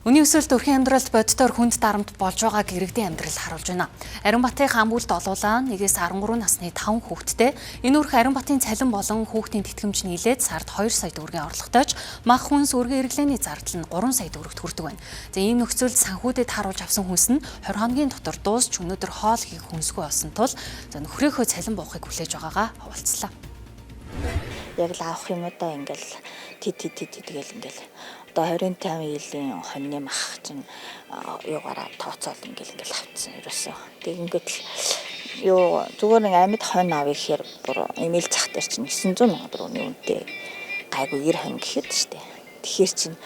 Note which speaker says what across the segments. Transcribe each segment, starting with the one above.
Speaker 1: Үнийн өсөлт өрхийн амьдралд бодитоор хүнд дарамт болж байгааг иргэдийн амьдрал харуулж байна. Ариунбатын хаан бүлд олуулаа 1-ээс 13 насны 5 хүүхэдтэй энэ үрх Ариунбатын цалин болон хүүхдийн тэтгэмж нийлээд сард 2 сая төгрөгийн орлоготой ч мах хүнс өргөн хэрэглээний зардал нь 3 сая төгрөгт хүрдэг байна. За ийм нөхцөлд санхүүдэд харуулж авсан хүнс нь 20 хоногийн дотор дуусч өнөөдөр хоол хийх хүнсгүй болсон тул за нөхрөөхөө цалин буухыг хүлээж байгаагаа хавалцлаа.
Speaker 2: Яг л авах юм уу да ингээл тид тид тид тид гэл ингээл одоо 25 жилийн хоньны мах чинь юугаараа тооцоол ингээл ингээл авцсан ерөөсөө. Тэг ингээд л юу зүгээр нэг амьд хонь авъя гэхээр бүр эмээл зах дээр чинь 900 сая төгрөгийн үнэтэй гайгүй 90 хонь гэхэд штэ. Тэгэхээр чинь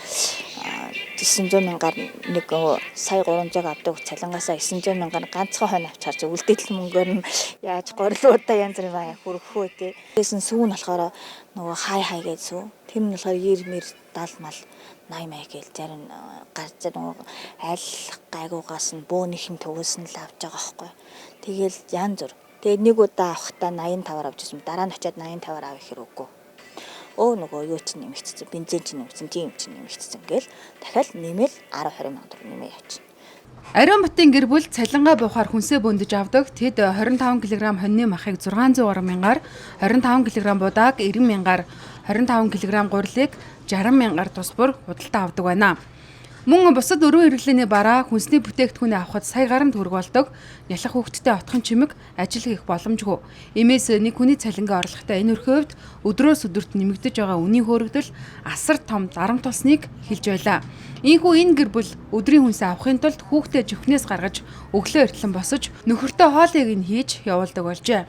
Speaker 2: 900 мянгаар нэг сая 300 авдаг цалингаасаа 900 мянгаар ганцхан хонь авчаар чи үлдээтэл мөнгөөр нь яаж горлуудаа янз бүрийн баа хөрөхөө тий. Тэсэн сүү нь болохоор нөгөө хай хай гэж сүү. Тэр нь болохоор 90 мэр 70 мал 80 мая гээл зарим гарч нөгөө аль гайгуугаас нь бөөнийх нь төгөөс нь л авч байгаа байхгүй. Тэгэл янз бүр. Тэгээ нэг удаа авахдаа 85-аар авч ирсэн. Дараа нь очиад 85-аар авах хэрэг үгүй. Нөгөө юу чинь нэмэгдсэн, бензин чинь нэмэгдсэн, тийм чинь нэмэгдсэн гээл дахиад нэмэл 10 20 сая төгрөг нэмээ явчихна.
Speaker 3: Ариунбатын гэр бүл цалингаа буухаар хүнсээ бөндөж авдаг. Тэд 25 кг хоньны махыг 600 гаруй мянгаар, 25 кг будааг 90 мянгаар, 25 кг гурилыг 60 мянгаар тус бүр худалдаа авдаг байна. Мөн бусад өрөө хэрэглээний бараа хүнсний бүтээгдэхүүнээ авахд сая гаруй төгрөг болдог. Нялх хүүхэдтэй отхон чимэг ажил хийх боломжгүй. Иймээс нэг хүний цалингийн орлоготой энэ өрхийн хувьд өдрөөс өдөрт нэмэгдэж байгаа үнийн хөөрөгдөл асар том дарамт болсныг хэлж байлаа. Ийхүү энэ гэр бүл өдрийн хүнсээ авахын тулд хүүхдээ жихнээс гаргаж өглөө эртлэн босож нөхөртөө хоолыг нь хийж явуулдаг болжээ.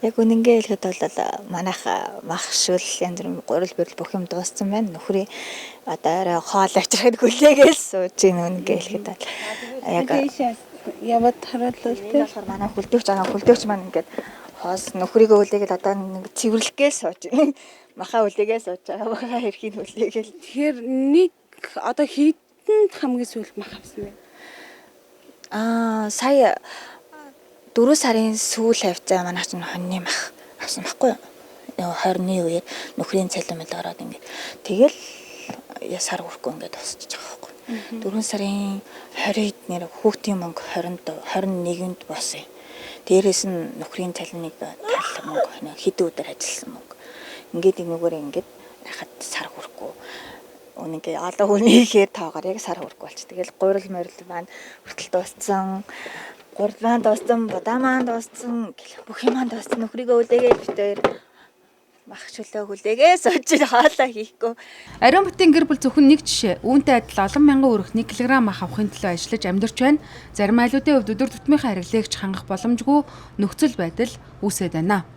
Speaker 2: Яг үнэнгээ хэлэхэд бол манайх мах шүл янз бүрийн гурил бэрэл бүх юм дууссан байна. Нөхрийн одоо арай хоол авчирхад хүлээгээл сууж ийн үнэнгээ хэлэхэд бол яг
Speaker 4: яваад хараалал
Speaker 2: тий. Тэгэхээр манай хүлдээгч байгаа хүлдээгч маань ингээд хоос нөхрийгөө хүлээгээл одоо нэг цэвэрлэхгээл сууж ийн. Маха хүлээгээ сууж байгаа. Маха хэрхийг хүлээгээл.
Speaker 4: Тэгэхээр нэг одоо хэдэн хамгийн сүүлд мах авсан бэ?
Speaker 2: Сая 4 сарын сүүл хавцаа манай чинь хоньны мах авсан байхгүй юу? Нөгөө 20-ны үеэр нөхрийн цалин мэл ороод ингээд тэгэл сар хүрхгүй ингээд тусчих байгаа байхгүй. 4 сарын 20-д нэр хүүхдийн мөнгө 20-нд 21-нд болсон. Дээрээс нь нөхрийн цалиныг тал мөнгө хэдэн өдөр ажилласан мөнгө. Ингээд нэгүүгээр ингээд хахад сар хүрхгүй. Үнэнгээ олон хүнийхээр тоогоор яг сар хүрхгүй болчих. Тэгэл гурил морил маань хүртэл дууссан. Гурил маань дууссан, будаа маань дууссан, бүх юм маань дууссан. Нөхрийгөө үлээгээд бит хоёр мах чөлөө хүлээгээ сууж хоолоо хийхгүй.
Speaker 3: Ариунбатын гэр бүл зөвхөн нэг жишээ. Үүнтэй адил олон мянган өрөх 1 кг мах авахын төлөө ажиллаж амьдарч байна. Зарим айлуудын хувьд өдөр тутмынхаа хэрэглээгч хангах боломжгүй нөхцөл байдал үүсээд байна.